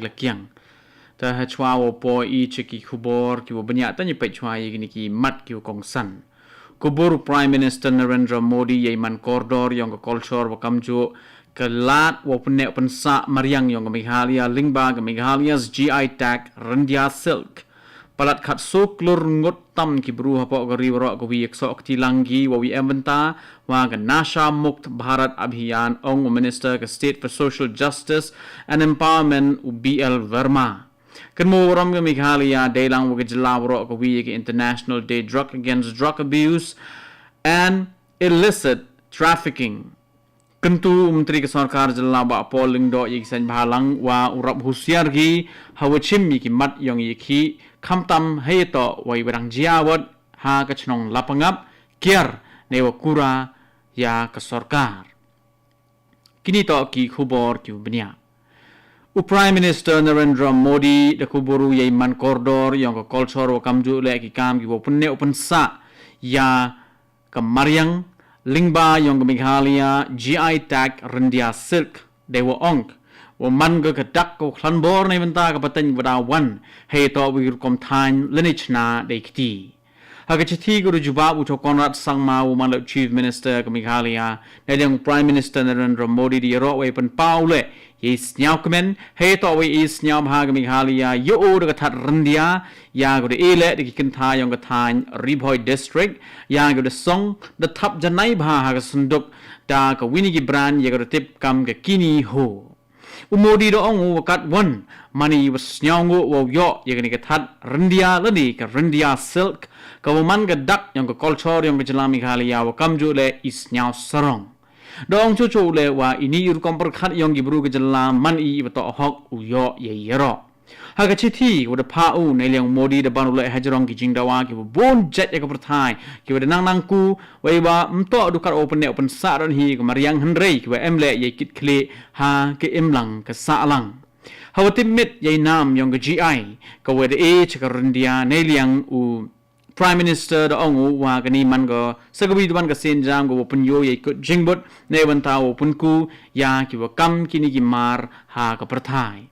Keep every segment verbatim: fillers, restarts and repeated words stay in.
la kiang. Te ha chwa wa poi i cha ki khubor ki wa bniah, tang i peit chwa ya kini ki mat ki wa kongsan. Khubor u Prime Minister Narendra Modi ya i man kordor yong ka kolshor wa kamjooh ka lad wa pynneh pynsah mariang yong ka Meghalaya lyngba ka Meghalaya's G I tag Ryndia Silk. Palat khatsaw klur ngut tam ki bru hapoh ka ri waroh kawi ïa ksoh kti lang ki wa wi em bynta wa ka Nasha Mukt Bharat Abhiyan, ong u Minister ka State for Social Justice and Empowerment u B L Verma. Kynmaw warom ka Meghalaya dei lang wa ka jylla waroh kawi ïa ka International Day Drug Against Drug Abuse and Illicit Trafficking. Kyntu u Myntri ka Sorkar Jylla Bah Paul Lyngdoh ya ki seng bhalang wa u rap husiar ki ha wa chim ya ki mat yong ya ki, khamtam ha ya toh wa i wa dang jia wat ha ka chnong Lapangap, kiar ne wa kura ya ka sorkar. Kini toh ki khubor ki u bniah. U Prime Minister Narendra Modi da khubor u ya i man kordor yong ka kolshor wa kamjooh leh ki kam ki wa pynneh pynsah ya ka mariang lyngba yong ka Meghalaya G I tag Ryndia Silk, dei wa ong wa man ka ka dak ka khlanbor ne bynta ka pateng wa da wan ha ya toh wa i rukom thaiñ lane chna dei kti. Ha ka chithi ka ru jubab u Conrad Sangma u man leh Chief Minister ka Meghalaya, ne liang Prime Minister Narendra Modi da yaroh wa i pynpaw leh ya i sniaw kmen ha ya toh wa i sniaw bha ka Meghalaya ya u da ka thad Ryndia, ya ka da e leh da ki kynta yong ka thaiñ Ri Bhoi District, ya ka da song da thap janai bha ha ka synduk da ka wini ki brand ya ka da tip kam ka Kini Ho. U Modi da ong u wa kat wan mani wa sniaw ngu wa u yoh ya kani ka thad Ryndia lane ka Ryndia Silk, ka wa man ka dak yong ka kolshor yong ka jylla Meghalaya wa kamjooh leh i sniaw sarong. Da ong chocho u leh wa ini i rukom pyrkhat yong ki bru ka jylla man i wa toh hok u yoh ya i yaroh. Ha ka chithi wa da phah u, ne liang Modi da ban u leh hajrong ki jingdawa ki wa bun jait ya ka pyrthai ki wa da nang nang ku, wa i wa mtoh du kat wa pynneh pynsah don hi ka mariang hynrei ki wa em leh ya i kit khlieh ha ka imlang ka sahlang. Ha wa tip mit ya i nam yong ka G I ka wa da e cha ka Ryndia, ne liang u Prime Minister da ong u wa kani man ka sa ka wi da ban ka sien jam ka wa pynyoh ya i kut jingbut ne bynta wa pynku ya ki wa kam kini ki mar ha ka pyrthai.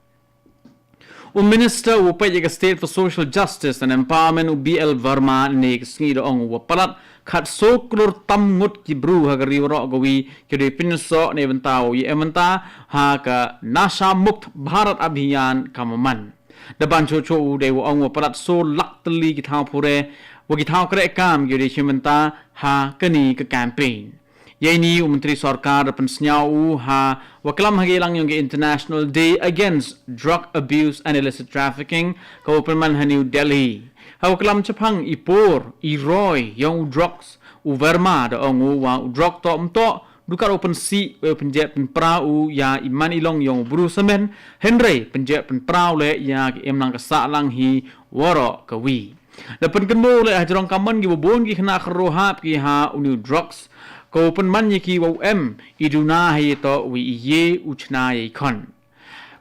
U Minister u peit ya ka State for Social Justice and Empowerment u B L Verma ne ka sngi da ong u wa palat khatsaw klur tam ngut ki bru ha ka ri waroh kawi ki dei pynsoh ne bynta wa i em bynta ha ka Nasha Mukt Bharat Abhiyan ka maman. Da ban chocho u dei wa ong wa palat saw lak tylli ki thaw pure wa ki thaw kreh kam ki dei chim bynta ha kani ka campaign. Ya ini u Myntri Sorkar da pynsniaw u ha wa klam ha ka yalang yong ka International Day Against Drug Abuse and Illicit Trafficking ka wa pynman ha New Delhi. Ha wa klam chaphang i por i roi yong u drugs, u Verma da ong u wa u drug toh mtoh du kat u pynsih wa u pynjep pynpra u ya i man i long yong u bru samen, hynrei pynjep pynpra u leh ya ka imlang ka sahlang hi waroh kawi. Da pynkynmaw leh hajrong ka man ki wa bun ki khynnah khynraw hap ki ha u new drugs, ka wa pynman ya ki wa u em i duna ha ya toh wa i ye u chna ya i khon.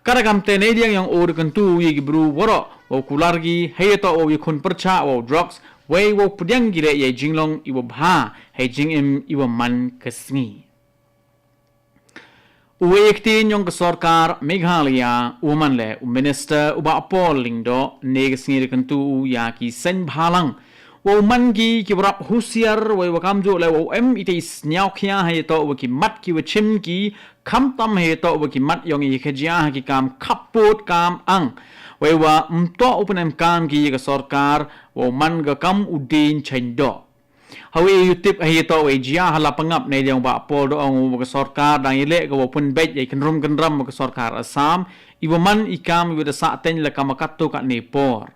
Ka da kam te ne liang yong u da kyntu ya ki bru waroh wa u kular ki ha ya toh wa u ya khun pyrchah wa u drugs, wei wa u pdiang ki leh ya i jinglong i wa bha ha i jingim i wa man ka sngi. U wei ktien yong ka sorkar Meghalaya u man leh u minister u Bah Paul Lyngdoh ne ka sngi da kyntu u ya ki seng bhalang wa u man ki ki wa rap husiar, wei wa kamjooh leh wa u em i te i sniaw khia ha ya toh wa ki mat ki wa chim ki, khamtam ha ya toh wa ki mat yong i khajia ha ki kam khappud kam ang, wei wa mtoh u pynem kam ki ya ka sorkar wa u man ka kam u dien cheng doh. Ha wei u tip ha ya toh wei jia ha Lapangap ne liang Bah Paul da ong u wa ka sorkar dang i leh ka wa pynbeit ya i kynrum kynram wa ka sorkar Assam i wa man i kam i wa da sah teng la kam katto katne por.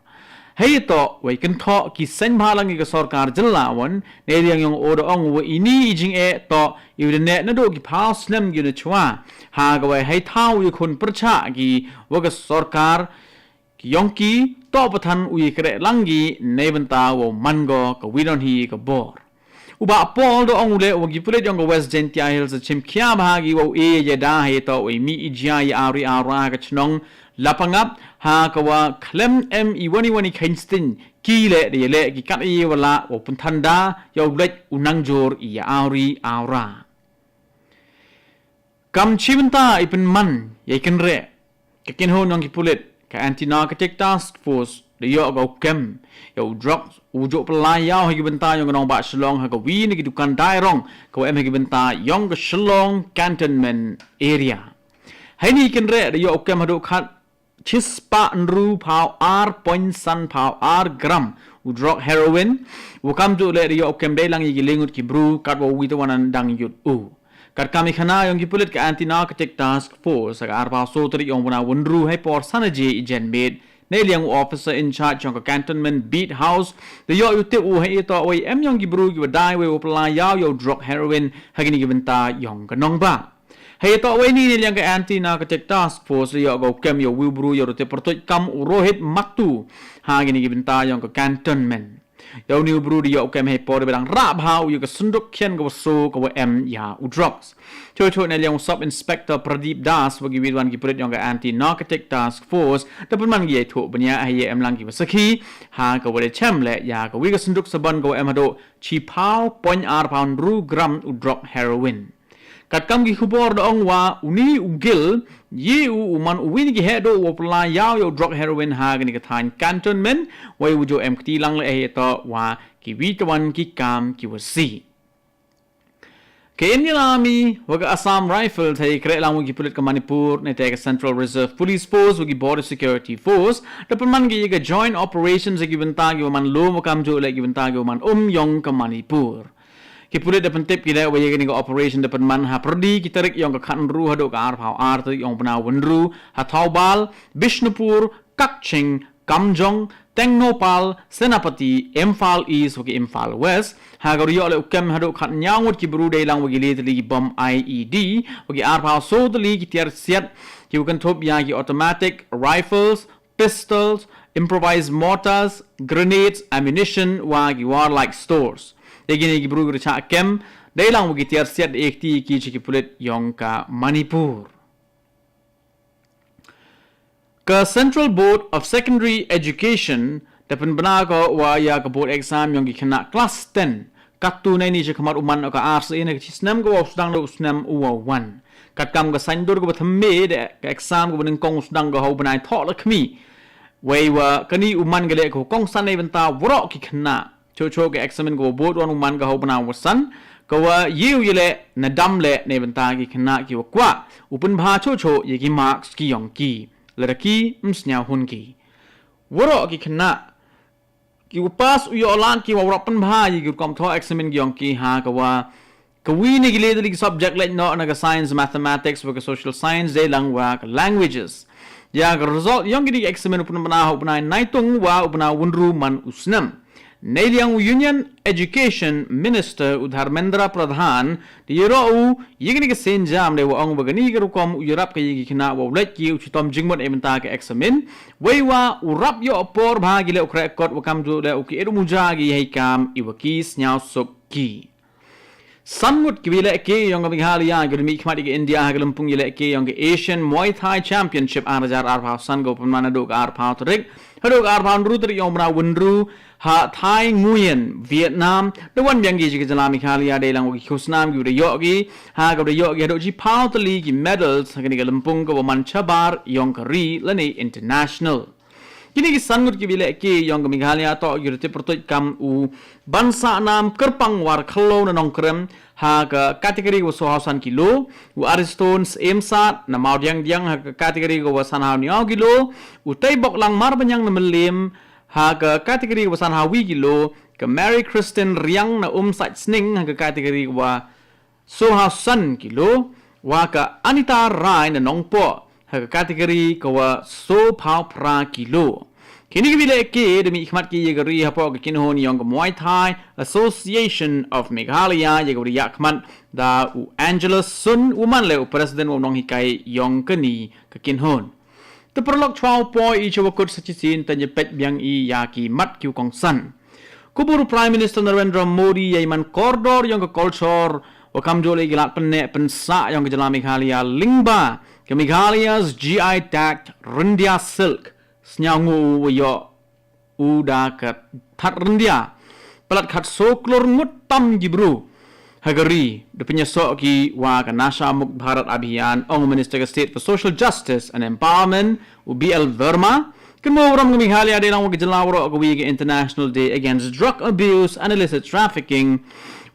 Ha ya toh wei kynthoh ki seng bhalang i ka sorkar jylla wan ne liang yong u da ong u wa ini i jingeh toh i wa da neh naduh ki phaw snem ki wa da chwa ha ka wei hei thaw i khun pyrchah ki wa ka sorkar ki yong ki toh pathan u i kreh lang ki ne bynta wa u man go ka wi don hi ka bor. U Bah Paul da ong u leh wa ki pulit yong ka West Jaintia Hills chim khia bha ki wa u e ya da ha ya toh wa i mi i jia ya awri awra ka chnong Lapangap ha ka wa khlem em i wani wani khein sting ki leh da ya leh ki kat i wa la wa u pynthan da ya u leh u nang jur i ya awri awra. Kam chim bynta i pynman ya i kynreh Ka kynhun yong ki pulit, ka Anti-Narcotic Task Force, da yoh ka u kem ïa u drugs u ju pynlai ïaw ha ki bynta yong ka nongbah Shillong ha ka wi na ki dukan dai rong ka wa em ha ki bynta yong ka Shillong Cantonment Area. Haini kynreh da yoh u kem haduh khat shispah hynru phaw ar point san phaw ar gram u drug heroin. U kam ju leh da yoh u kem dei lang ïa ki lyngngut ki bru katwa u wi te wan dang yut u. Katkam i khana yong ki pulit ka Anti-Narcotic Task Force, ha ka arphaw so tarik yong u bnai Wynru hei por san baje i janmiet, na liang u officer in charge yong ka Cantonment Beat House da yoh ïa u tip u hei ïa toh wei em yong ki bru ki wa dai wei wa pynlai ïaw ïa u drug heroin ha kini ki bynta yong ka nongbah. Hei ïa toh wei ni, na liang ka Anti-Narcotic Task Force da yoh ka u kem ïa u wi u bru ïa u te pyrtuit kam u Rohit Mattu ha kini ki bynta yong ka Cantonment. Ïa u ni u bru da yoh u kem hei por ba dang rah bha u ïa ka synduk khian ka wa so ka wa em ïa u drugs. Cho cho na liang u Sub Inspector Pradeep Das wa ki wi wan ki pulit yong ka Anti-Narcotic Task Force da pynman ki ïa thuh bniah hei ïa em lang ki wa sakhi ha ka wa da chem leh ïa ka wi ka synduk sabon ka wa em haduh shiphaw point ar phaw hynru gram u drug heroin. Katkam ki khubor da ong wa u ni u gil ïa u u man u wi na ki heh duh wa pynlai ïaw ïa u drug heroin ha kini ka thaiñ Cantonment, wei u ju em kti lang leh hei ïa toh wa ki wi te wan ki kam ki wa sih. Ka Indian Army wa ka Assam Rifles hei kynreh lang wa ki pulit ka Manipur, na te ka Central Reserve Police Force wa ki Border Security Force da pynman ki ïa ka joint operations ha ki bynta ki wa man lum wa kam ju leh ki bynta ki wa man um yong ka Manipur. Ki pulit da pyntip ki leh wa ïa kani ka operation da pynman ha pyrdi ki tarik yong ka khat hynru haduh ka arphaw ar tarik yong u bnai Wynru ha Thoubal, Bishnupur, Kakching, Kamjong, Tengnoupal, Senapati, Imphal East wa ki Imphal West. Ha ka wa da yoh leh u kem haduh khat hynñiaw ngut ki bru dei lang wa ki lai tylli ki bom I E D wa ki arphaw so tylli ki tiar siat ki wa kynthup ïa ki automatic rifles, pistols, improvised mortars, grenades, ammunition wa ki warlike stores. Ïa kini ki bru ki wa da shah kem dei lang wa ki tiar siat da ïa kti ki sha ki pulit yong ka Manipur. Ka Central Board of Secondary Education da pynbna ko wa ïa ka board exam yong ki khynnah klas ten katto naini sha khmat u man ka ar sien ha ka shi snem ka wa u sdang da u snem u wa wan. Katkam ka saiñdur ka wa thymme da ka exam ka wa nyngkong u sdang ka ha u bnai Thohlakhmi. Wei wa kani u man ka leh ka wa kongsan na bynta waroh ki khynnah. Cho cho ka exam ka wa bud wan u man ka ha u bnai wa san ka wa ïa u ïa leh na dam leh na bynta ki khynnah ki wa kwah u pynbha cho cho ïa ki marks ki yong ki. Lada ki ym sñiaw hun ki, waroh ki khynnah ki wa pass u ïoh lad ki wa waroh pynbha ïa ki rukom thoh exam ki yong ki ha ka wa ka wi na ki lai tylli ki subject leh noh na ka science, mathematics wa ka social science dei lang wa ka languages. Ïa ka result yong kini ki exam u pynbna ha u bnai Naitung wa u bnai Wynru man u snem. Na liang u Union Education Minister u Dharmendra Pradhan da ïaroh u ïa kini ki sienjam da wa ong wa kani ka rukom u ïarap ka ïa ki khynnah wa u leit ki u chitom jingmut na bynta ka exam, wei wa u rap ïoh por bha ki leh u khreh kot wa kam ju leh u ki ïa u muja ki ïa hi kam i wa ki sñiaw suk ki. San ngut ki wa ïalehke yong ka Meghalaya ki wa da mihkhmat ïa ka India ha ka lympung ïalehke yong ka Asian Muay Thai Championship ar hajar arphaw san ka wa pynman haduh ka arphaw tarik haduh ka arphaw hynru tarik yong u bnai Wynru ha Thai Nguyen, Vietnam. Da wan biang ki sha ka jylla Meghalaya dei lang wa ki khusnam ki wa da ïoh ki ha ka wa da ïoh ki haduh shiphaw tylli ki medals ha kani ka lympung ka wa man shabar yong ka ri lane international. Kini ki san ngut ki wa ïalehke yong ka Meghalaya toh ki wa da tip pyrtuit kam u Bansahnam Kyrpang Warkhallo na Nongkrem ha ka category ka wa sawphaw san kilo, u Ariston Syiem Sat na Mawdiangdiang ha ka category ka wa sanphaw hynñiew kilo, u Teiboklang Marbaniang na Mylliem ha ka category ka wa sanphaw wi kilo, ka Mary Christine Riang na Umsaitsning ha ka category ka wa sawphaw san kilo, wa ka Anita Rai na Nongpoh ha ka category ka wa sawphaw phra kilo. Kini ki wa ïalehke da mihkhmat ki ïa ka ri hapoh ka kynhun yong ka Muay Thai Association of Meghalaya ïa ka wa da ïakhmat da u Angelus Sun u man leh u president wa u nonghikai yong kani ka kynhun. Te paralok chwa u poi i cha wa kut sa shisien te ngin peit biang i ïa ki mat ki wa kongsan. Khubor u Prime Minister Narendra Modi ïa i man kordor yong ka culture wa kam ju leh ki lad pynneh pynsah yong ka jylla Meghalaya lyngba ka Meghalaya's G I tagged Ryndia silk. Sñiaw ngu u wa ïoh u da ka thad ryndia. Palat khatsaw klur ngut tam ki bru ha ka ri da pynïasoh ki wa ka Nasha Mukt Bharat Abhiyan, ong u Minister ka State for Social Justice and Empowerment, u B L Verma. Kynmaw u Meghalaya dei lang wa ka jylla waroh ka wi ka International Day Against Drug Abuse and Illicit Trafficking.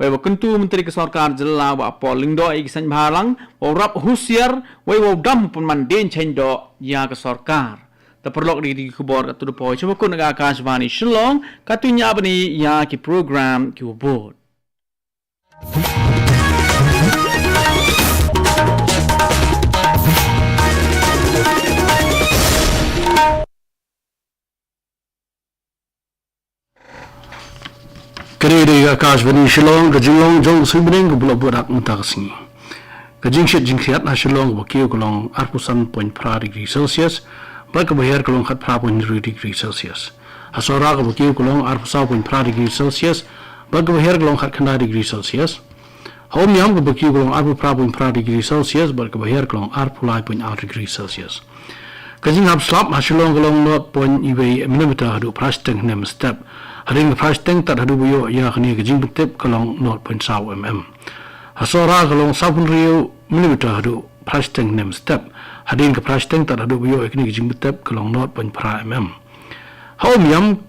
Wei wa kyntu u Myntri ka sorkar jylla wa Paul Lyngdoh ïa ki seng bhalang, wa rap husiar, wei wa dam pynman dien cheng doh ïa ka sorkar. Te paralok, dei ki khubor katto katne sha wa kut na ka Akashvani Shillong, katto katne bynta ïa ki program ki wa bud. Ka dei ka Akashvani Shillong, ka jinglong jong ka suiñbneng kaba la bud mynta ka sngi. Ka jingshit jingkhriat ha Shillong kaba kiew ka long arphew san point phra degree Celsius, bad kaba hiar ka long khatphra point hynriew degree Celsius. Ha Sohra kaba kiew ka long arphew saw point phra degree Celsius, bad kaba hiar ka long khatkhyndai degree Celsius. Ha Umiam kaba kiew ka long arphew phra point phra degree Celsius, bad kaba hiar ka long arphew lai point ar degree Celsius. Ka jinghap slap ha Shillong ka long nought point wei millimeter haduh phra shiteng hynne mynstep. Hadien ka phra shiteng tad haduh ba ïoh ïa kane ka jingpyntip ka long nought point saw mm. Ha Sohra ka long saw phew hynriew millimeter haduh phra shiteng hynne mynstep. Hadien ka phra shiteng tad haduh ba ïoh ïa kane ka jingpyntip ka long nought point phra mm. Ha Umiam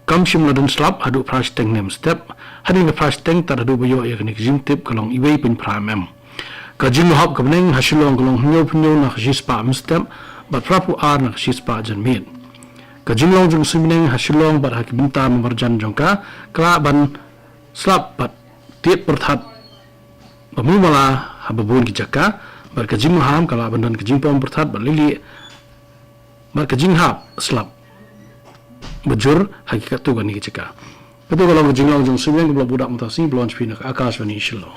kam shym la don slap haduh phra shiteng hynne mynstep. Hadien ka phra shiteng tad haduh ba ïoh ïa kane ka jingpyntip ka long wei point phra mm. Ka jinglong hap ka bneng ha Shillong ka long hynñiew phew hynñiew na ka shispah mynstep, bad phra phew ar na ka shispah janmiet. Ka jinglong jong ka suiñbneng ha Shillong bad ha ki bynta marjan jong ka, ka lah ban slap bad tied pyrthat ba mumala ha babun ki jaka, bad ka jingmaham ka lah ban don ka jingpom pyrthat bad lieh lieh, bad ka jinghap slap ba jur ha ki katto katne ki jaka. Katto ka long ka jinglong jong ka suiñbneng kaba la bud mynta ka sngi, ba la wan sha phi na ka Akashvani Shillong.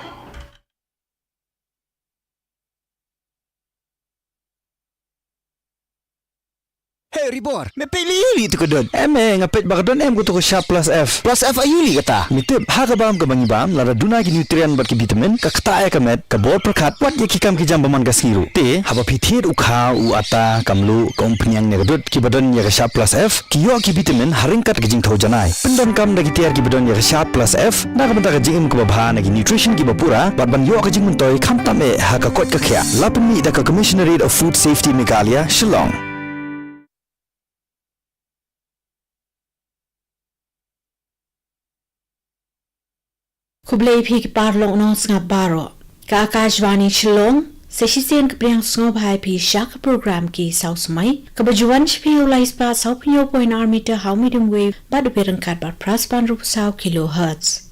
Hey Ribor, me peit lieh to ka dud. Em, eh, nga peit ba ka don em kato ka Sharp Plus F. Plus F aïu lieh kata? Me tip, ha ka bam kaba ngi bam, lada duna ki nutrient bad ki vitamin, ka ktah ïa ka met, ka bor pyrkhat, wat ïa ki kam ki jam ba man ka sngi ruh. Te, haba phi thied u khaw, u atta, ka mluh, ka umphniang ne ka dud, kiba don ïa ka Sharp Plus F, ki ïoh ki vitamin ha ryngkat ka jingthew janai. Pyndonkam da ki tiar kiba don ïa ka Sharp Plus F na ka bynta ka jingim kaba bha na ki nutrition kiba pura, bad ban ïoh ka jingmyntoi khamtam eh ha ka koit ka khiah. La pynmih da ka Commissionerate of Food Safety Meghalaya, Shillong. Khublei phi ki paralok nongsngap baroh. Ka Akashvani Shillong, sa shisien ka pdiang sngewbha ïa phi sha ka program Ki Saw Samoi, kaba ju wan sha phi ha u lai spah saw phew hynñiew point ar meter ha u medium wave, bad u bit ryngkat bad phra spah hynriew phew saw kilohertz.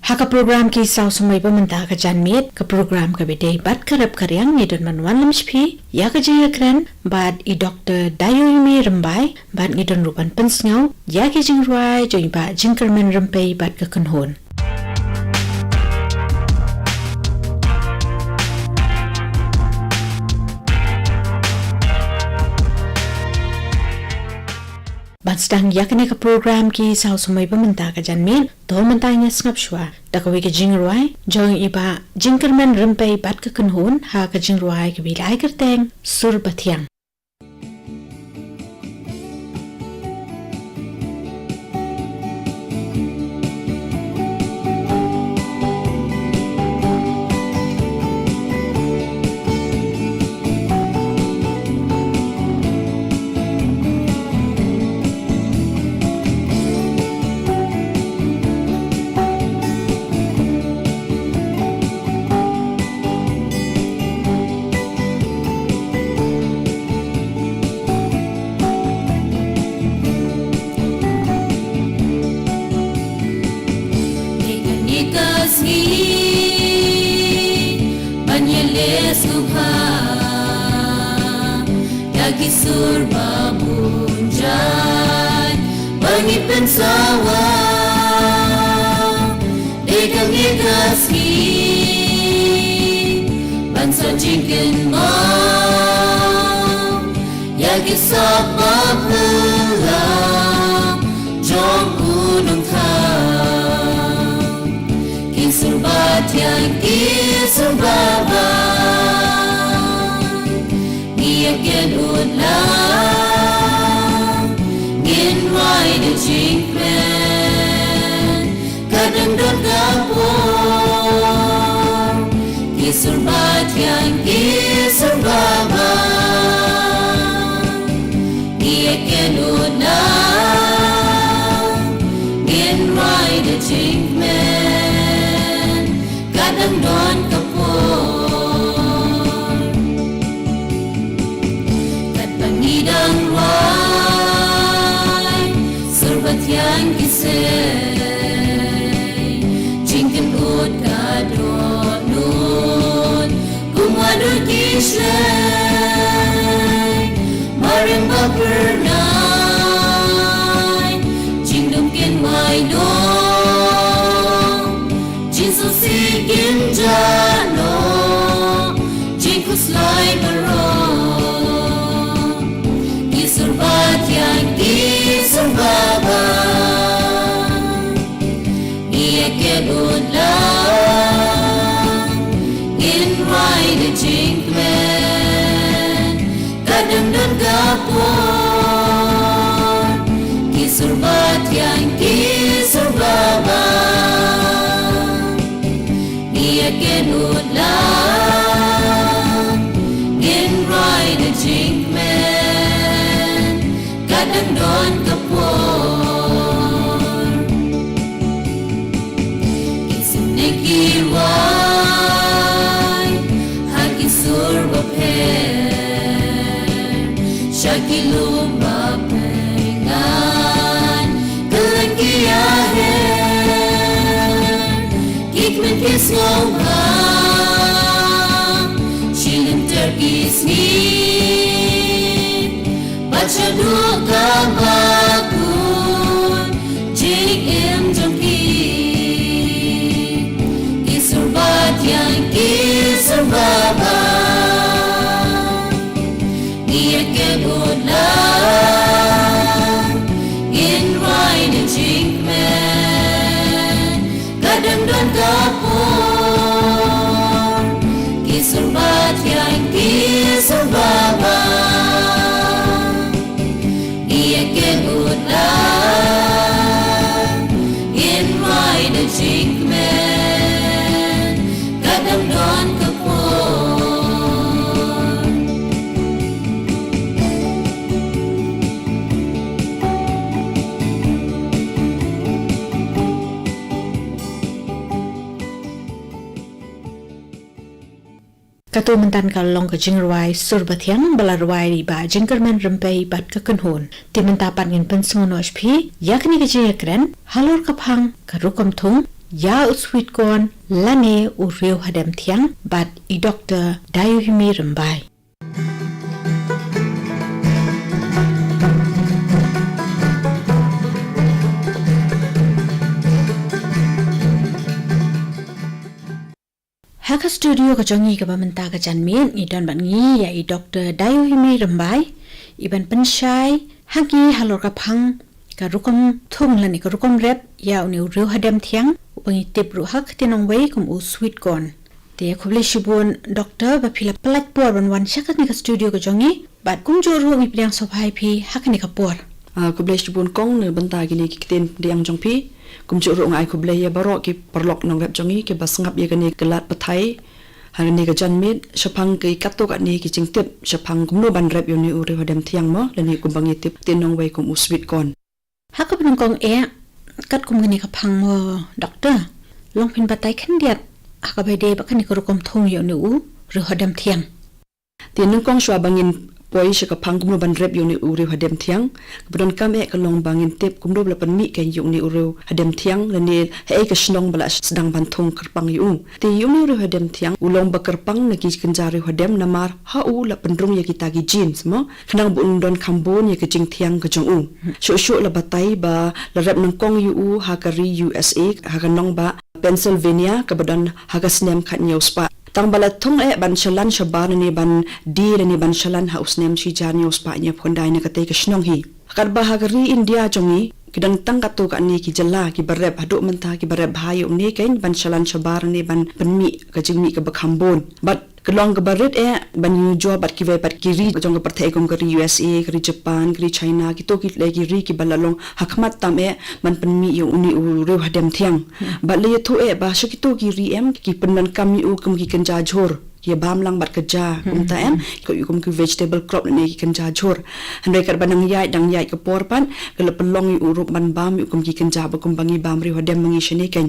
Ha ka program Ki Saw Samoi ba mynta ka janmiet, ka program kaba dei bad ka rep ka riang, ngi don ban wanlam sha phi ïa ka jingïakren bad i Doktor Dayoimi Rymbai, bad ngi don ruh ban pynsngew ïa ki jingrwai jong i Bah Jingkyrmen Rympei bad ka Kynhun. Ban sdang ïa kane ka program Ki Saw Samoi ba mynta ka janmiet, to mynta ngin ïa sngap shuwa da kawei ka jingrwai jong i Bah Jingkyrmen Rympei bad ka Kynhun ha ka jingrwai kaba la ai kyrteng Sur Bathiang. Dei kane ka sngi ban ïaleh sngewbha ïa ki sur ba bun jait ba ngi pynsawa. Dei kane ka sngi Ban sa jingkynmaw ïa ki sap ba phylla jong u Nongthaw. Ki sur ba thiang, ki sur ba bang, ngi ïa kynnoh la, ngin rwai da jingkmen. Ka dang don ka por, ki sur ba thiang, ki sur ba bang, ngi ïa kynnoh na, ngin rwai da jingkmen. Ka dang don ka por, katba ngi dang rwai, sur ba thiang ki sei, jingkynnoh ka dohnud kum haduh ki shlei. Mareng ba phyrnai, jingdum kynmaw noh, jingsngewsih kynjah noh, jingkhuslai baroh. Ki sur ba thiang, ki sur ba bang, ngi ïa kynnoh la, ngin rwai da jingkmen. Ka dang don ka por, ki sur ba thiang, ki sur ba bang, ngi ïa kynnoh la, ngin rwai da jingkmen. Ka dang don ka por, ki sur ne ki rwai ha ki sur ba pher, sha ki lum ba pyngan, kylleng ki ïaher. Ki kmen ki sngewbha, shi lynter ki sngi, bad shaduh kaba kut jingim jong ki. Ki sur ba thiang, ki sur ba bang, ngi ïa kynnoh la, ngin rwai da jingkmen. Ka dang don ka por, ki sur ba thiang, ki sur ba bang, ngi ïa kynnoh la, ngin rwai da jingkmen. Ka dang don ka por. Kato mynta ka long ka jingrwai Sur Bathiang ba la rwai da i Bah Jingkyrmen Rympei bad ka kynhun. Te mynta pat ngin pynsngew noh sha phi ïa kane ka jingïakren halor ka phang ka rukom thung ïa u sweet corn lane u riew hadem thiang bad i Doktor Daiuhimi Rymbai. Ha ka studio ka jong ngi kaba mynta ka janmiet ngi don bad ngi ïa i Doktor Daiuhimi Rymbai, i ban pynshai ha ngi halor ka phang ka rukom thung lane ka rukom rep ïa une u riew hadem thiang uba ngi tip ruh ha ka ktien nongwei kum u sweet corn. Te khublei shibun Doktor ba phi la pyllait por ban wan sha kane ka studio ka jong ngi. Bad kumjuh ruh ngi pdiang sngewbha ïa phi ha kane ka por. Ah, khublei shibun kong na ka bynta kine ki ktien pdiang jong phi. Kumjuh ruh nga ai khublei ïa baroh ki paralok nongrep jong ngi kiba sngap ïa kane ka lad pathai ha kane ka janmiet shaphang ki katto katne ki jingtip shaphang kumno ban rep ïa une u riew hadem thiang mo lane kumba ngi tip ktien nongwei kum u sweet corn. Ha kaba nyngkong eh, katkum kane ka phang mo Doktor, long phin batai khyndiat ha kaba ïadei bad kane ka rukom thung ïa une u riew hadem thiang. Te nyngkong shuwa ba ngin poi sha ka phang kumno ban rep ïa une u riew hadem thiang, kaba donkam eh ka long ba ngin tip kumno ba la pynmih kein ïa une u riew hadem thiang lane haei ka shnong ba la sdang ban thung kyrpang ïa u. Te ïa une u riew hadem thiang u long ba kyrpang na ki kynja riew hadem namar ha u la pynrung ïa kita ki genes mo, khnang ba un don kham bun ïa ka jingthiang ka jong u. Shuh shuh la batai ba la rep nyngkong ïa u ha ka ri U S A ha ka nongbah Pennsylvania kaba don ha ka snem khathynñiew spah. Tang ba la thung eh ban shalan shabar ne ban die ne ban shalan ha u snem shi hajar hynñiew spah hynñiewphew khyndai na katei ka shnong hi. Katba ha ka ri India jong ngi, ki don tang katto katne ki jylla kiba rep, haduh mynta kiba rep bha ïa une keiñ ban shalan shabar ne ban pynmih ka jingmih kaba kham bun. Bad ka long kaba rit eh ban ïanujor bad kiwei pat ki ri jong ka pyrthei kum ka ri U S A, ka ri Japan, ka ri China, kito ki lei ki ri kiba la long ha khmat tam eh ban pynmih ïa une u riewhadem thiang. Bad la ïathuh eh ba sha kito ki ri em ki pyndonkam ïa u kum ki kynja jhur, ki ïa bam lang bad ka ja, kumta em, ka ïa u kum ki vegetable crop ne ki kynja jhur. Hynrei katba nang ïaid dang ïaid ka por pat ka la pynlong ïa u ruh ban bam ïa u kum ki kynja ba kum ba ngi bam riewhadem ba ngi shane keiñ.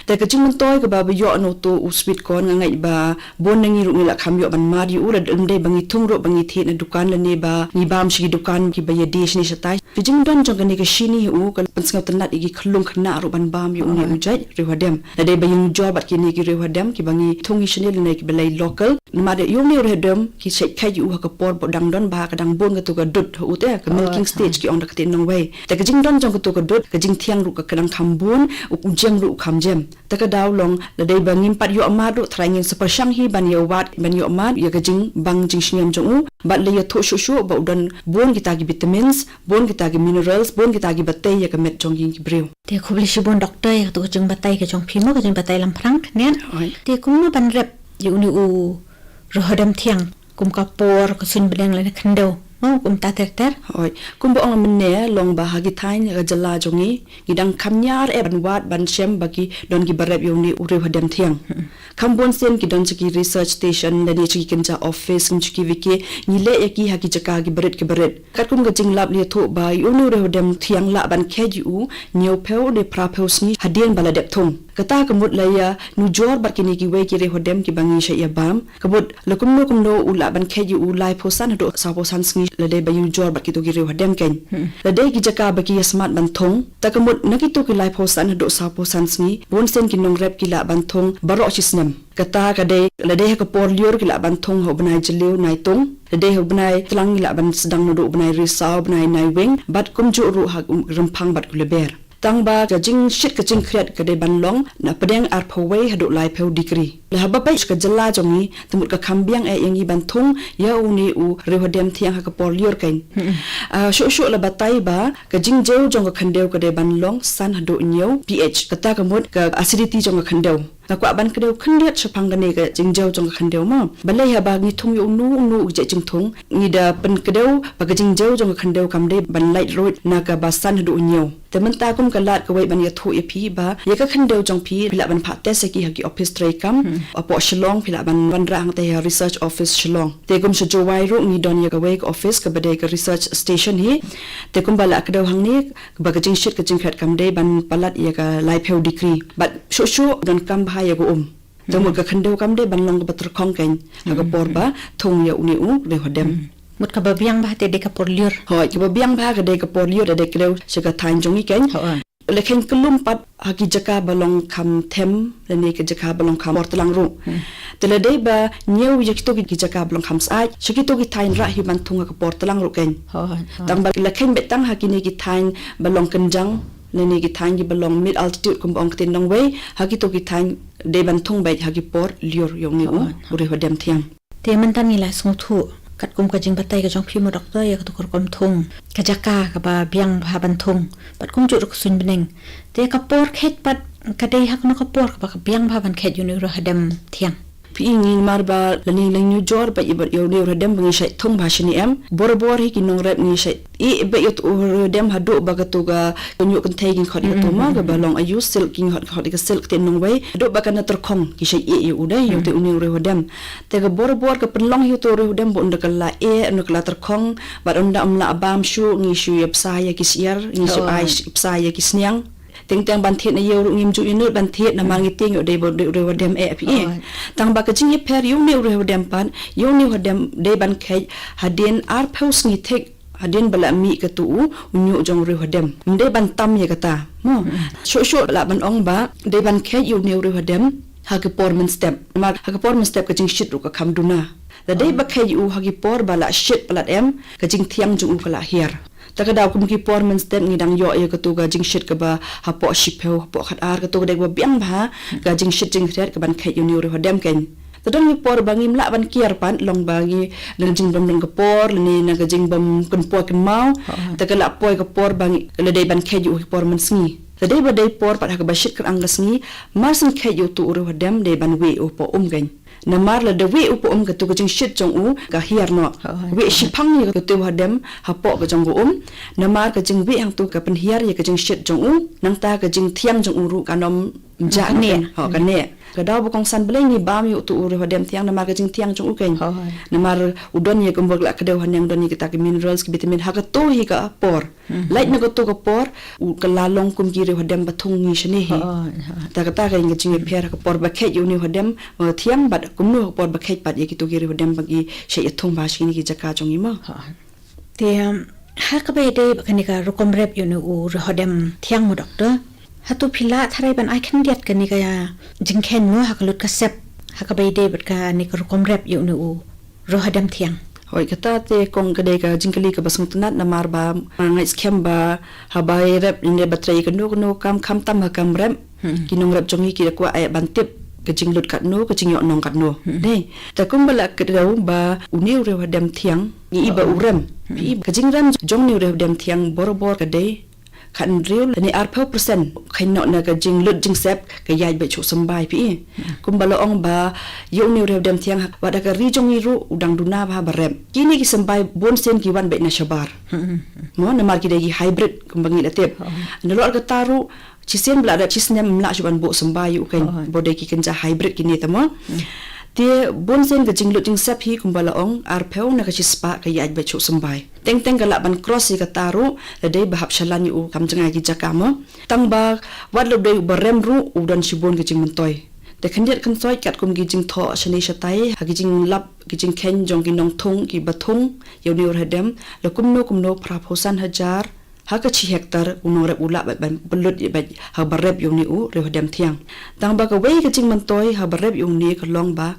Te ka jingmyntoi kaba ba ïoh na uto u sweet corn nga ngeit ba bun na ngi ruh ngi la kham ïoh ban mad ïa u, lada ym dei ba ngi thung ruh ba ngi thied na dukan lane ba ngi bam sha ki dukan kiba ïadie shane shatai. Ka jingdon jong kane ka shini hi u ka pynsngewtynnat ïa ki khyllung khynnah ruh ban bam ïa une u jait riewhadem. Lada dei ba ïanujor bad kine ki riewhadem kiba ngi thung ïa shane lane kiba lei local. Namar ïa une u riewhadem ki shait kheit ïa u ha ka por ba dang don bha, ka dang bun kato ka dud ha u te, ka milking stage ki ong da ka ktien nongwei. Te ka jingdon jong kato ka dud, ka jingthiang ruh ka dang kham bun, u jem ruh u kham jem. Te ka daw long, lada dei ba ngim pat ïoh mad ruh, tharai ngin sa pyrshang hi ban ïa wad, ban ïoh mad ïa ka jingbang jingsngem jong u. Bad la ïathuh shuh shuh ba u don bun kita ki vitamins, bun kita ki minerals, bun kita kiba tei ïa ka met jong ngi ki briew. Te khublei shibun doctor ïa kato ka jingbatai ka jong phi mo, ka jingbatai lamphrang khyndiat. Te kumno ban rep ïa une u riewhadem thiang kum ka por, ka suiñ bneng lane khyndew, mo, kumta ter ter. Kumba ong mynne, long ba ha ki thaiñ ka jylla jong ngi, ngi dang kham ñiar eh ban wad ban shem ba ki don kiba rep ïa une u riewhadem thiang. Kham bun sien ki don sha ki research station lane sha ki kynja office, kum sha ki V K, ngi leh ïa ki ha ki jaka kiba rit kiba rit. Katkum ka jinglap la ïathuh ba ïa une u riewhadem thiang lah ban kheit ïa u hynñiewphew ne phraphew sngi hadien ba la dep thung. Kata ka mut la ïanujor bad kine kiwei ki riewhadem kiba ngi shait ïa bam. Ka mut la kumno kumno u lah ban kheit ïa u laiphew san haduh sawphew san sngi lada dei ba ïanujor bad kito ki riewhadem keiñ. Lada dei ki jaka ba ki ïa smat ban thung, te ka mut na kito ki laiphew san haduh sawphew san sngi, bun sien ki nongrep ki lah ban thung baroh shi snem. Kata ka dei, lada dei ha ka por lyiur ki lah ban thung ha u bnai Jylliew Naitung, lada dei ha u bnai Tlang ki lah ban sdang naduh u bnai Risaw, bnai Naiwieng, bad kumjuh ruh ha u Rymphang bad Kuleber. Tang ba ka jingshit ka jingkhriat ka dei ban long na pdeng arphew wei haduh laiphew degree. Lada haba peit sha ka jylla jong ngi, te mut ka kham biang eh ïa ngi ban thung ïa une u riewhadem thiang ha ka por lyiur keiñ. Ah, shuh shuh la batai ba ka jingjiew jong ka khyndew ka dei ban long san haduh hynñiew pH. Kata ka mut ka acidity jong ka khyndew. Nga kwah ban kdew khyndiat shaphang kane ka jingjiew jong ka khyndew mo. Balei haba ngi thung ïa uno uno u jait jingthung, ngi da pynkdew ba ka jingjiew jong ka khyndew kam dei ban lait ruh na kaba san haduh hynñiew. Te mynta kum ka lad kawei ban ïathuh ïa phi ba ïa ka khyndew jong phi, phi lah ban phah test ïa ki ha ki office treikam. Hapoh Shillong phi lah ban wanrah hangtei ha Research Office Shillong. Te kum sha Jowai ruh ngi don ïa kawei ka office kaba dei ka research station hi. Te kumba la kdew hangne, ba ka jingshit ka jingkhriat kam dei ban palat ïa ka laiphew degree. Bad shuh shuh donkam bha ïa ka um. Te mut ka khyndew kam dei ban long kaba tyrkhong keiñ ha ka por ba thung ïa une u riewhadem. Mut kaba biang bha te dei ka por lyiur. Hooid, kaba biang bha ka dei ka por lyiur, da dei kdew sha ka thaiñ jong ngi keiñ. La kheiñ kyllum pat ha ki jaka ba long kham them lane ka jaka ba long kham por tlang ruh. Te la dei ba ñiew ïa kito ki jaka ba long kham syaid, sha kito ki thaiñ rah hi ban thung ha ka por tlang ruh keiñ. Tang ba la kheiñ beit tang ha kine ki thaiñ ba long kynjang lane ki thaiñ kiba long mid altitude kumba ong ktien nongwei, ha kito ki thaiñ dei ban thung beit ha ki por lyiur ïa une u riewhadem thiang. Te mynta ngi la sngewthuh katkum ka jingbatai ka jong phi mo doctor ïa kato ka rukom thung, ka jaka kaba biang bha ban thung, bad kumjuh ruh ka suiñ bneng. Te ka por kheit pat ka dei ha kano ka por kaba ka biang bha ban kheit ïa une u riewhadem thiang? Phi i ngi mar ba lane la ñiujor bad ïa une u riewhadem ba ngi shait thung bha shane em. Bor bor hi ki nongrep ngi shait ïeh beit ïa uto u riewhadem haduh ba kato ka ñiuh kynthei ngi khot ïa kato ma kaba long aïu, silk ngi khot, khot ïa ka silk ktien nongwei. Haduh ba kan da tyrkhong ki shait ïeh ïa u dei ïa uto une u riewhadem. Te ka bor bor ka pynlong hi uto u riewhadem ba ynda ka la ïeh, ynda ka la tyrkhong bad ynda ym lah bam shuh ngi shu ïa bsa ïa ki syiar, ngi shu ai bsa ïa ki sniang. Teng teng ban thied na ïew ruh ngim ju ïehnoh ban thied namar ngi tieng ïoh dei ba u riewhadem eh phi i. Tang ba ka jingïapher ïa une u riewhadem pat, ïa une u hadem dei ban kheit hadien arphew sngi thik hadien ba la mih kato u ñiuh jong u riewhadem. Ym dei ban tam ïa kata mo. Shuh shuh lah ban ong ba dei ban kheit ïa une u riewhadem ha ki por mynstep. Namar ha ki por mynstep ka jingshit ruh ka kham duna. Lada dei ba kheit ïa u ha ki por ba la shit palat em, ka jingthiang jong u ka la hiar. Te ka daw kum ki por mynstep ngi dang ïoh ïa kato ka jingshit kaba hapoh shiphew, hapoh khatar, kato ka dei kaba biang bha ka jingshit jingkhriat kaban kheit ïa une u riewhadem keiñ. Te don ki por ba ngim lah ban kiar pat, long ba ngi na ka jingbym don ka por, lane na ka jingbym kynpoi kynmaw. Te ka la poi ka por ba ngi la dei ban kheit ïa u ha ki por mynsngi. Te dei ba dei por pat ha kaba shit kyrang ka sngi, mar shen kheit ïa utu u riewhadem dei ban wieh u poh um keiñ. Namar lada wieh u poh um, katu ka jingshit jong u ka hiar noh. Wieh shiphang ïa utu u riewhadem hapoh ka jong ka um. Namar ka jingwieh hangtu ka pynhiar ïa ka jingshit jong u, nangta ka jingthiang jong u ruh kan ym jah neh. Ka neh. Ka daw ba kongsan balei ngi bam ïa utu u riewhadem thiang, namar ka jingthiang jong u keiñ. Namar u don ïa kumba la kdew haneng, don ïa kita ki minerals, ki vitamin ha katu hi ka por. Lait na katu ka por, u ka la long kum ki riewhadem ba thung ngi shane hi. Te kata ka ïa ka jingïapher ha ka por ba kheit ïa u riewhadem thiang, bad kumno ha ka por ba kheit pat ïa kitu ki riewhadem ba ngi shait ïathung bha sha kine ki jaka jong ngi mo. Te, um, ha kaba ïadei bad kane ka rukom rep ïa une u riewhadem thiang mo, Doctor, hato phi lah tharai ban ai khyndiat kane ka jingkheiñ mo ha ka lut ka sep, ha kaba ïadei bad kane ka rukom rep ïa une u riewhadem thiang? Hooid, kata te kong ka dei ka jingkylli kaba sngewtynnat, namar ba nga ngeit skhem ba haba ïarep ne ba trei kano kano ka kam, khamtam ha ka kam rep, ki nongrep jong ngi ki da kwah eh ban tip ka jinglut katno, ka jingïoh nong katno. Te kumba la kdew ba une u riewhadem thiang, ngi i ba u rem. Phi i ka jingrem jong une u riewhadem thiang borabor ka dei khathynriew lane arphew percent, khein noh na ka jinglut jingsep ka ïaid beit shuh symbai, phi i. Kumba la ong ba ïa une u riewhadem thiang, wat ha ka ri jong ngi ruh u dang duna bha ba rep. Kine ki symbai bun sien ki wan beit na shabar. Mo, namar ki dei ki hybrid kumba ngi la tip. Nalor kata ruh shisien ba la rep shisnem ym lah shuh ban buh symbai ïa u keiñ, ba dei ki kynja hybrid kine te mo. Te bun sien ka jinglut jingsep hi kumba la ong arphew na ka shispah ka ïaid beit shuh symbai. Teng teng ka lah ban cross ïa kata ruh, la dei ba hap shalan ïa u kam jngai ki jaka mo. Tang ba wat la u dei uba rem ruh u don shibun ki jingmyntoi. Te khyndiat khynsoit katkum ki jingthoh shane shatai ha ki jinglap ki jingkheiñ jong ki nongthung kiba thung ïa une u riewhadem, la kumno kumno phra phew san hajar ha ka shi hektar u nongrep u lah beit ban pynlut ïa beit haba rep ïa une u riewhadem thiang. Tang ba kawei ka jingmyntoi haba rep ïa une ka long ba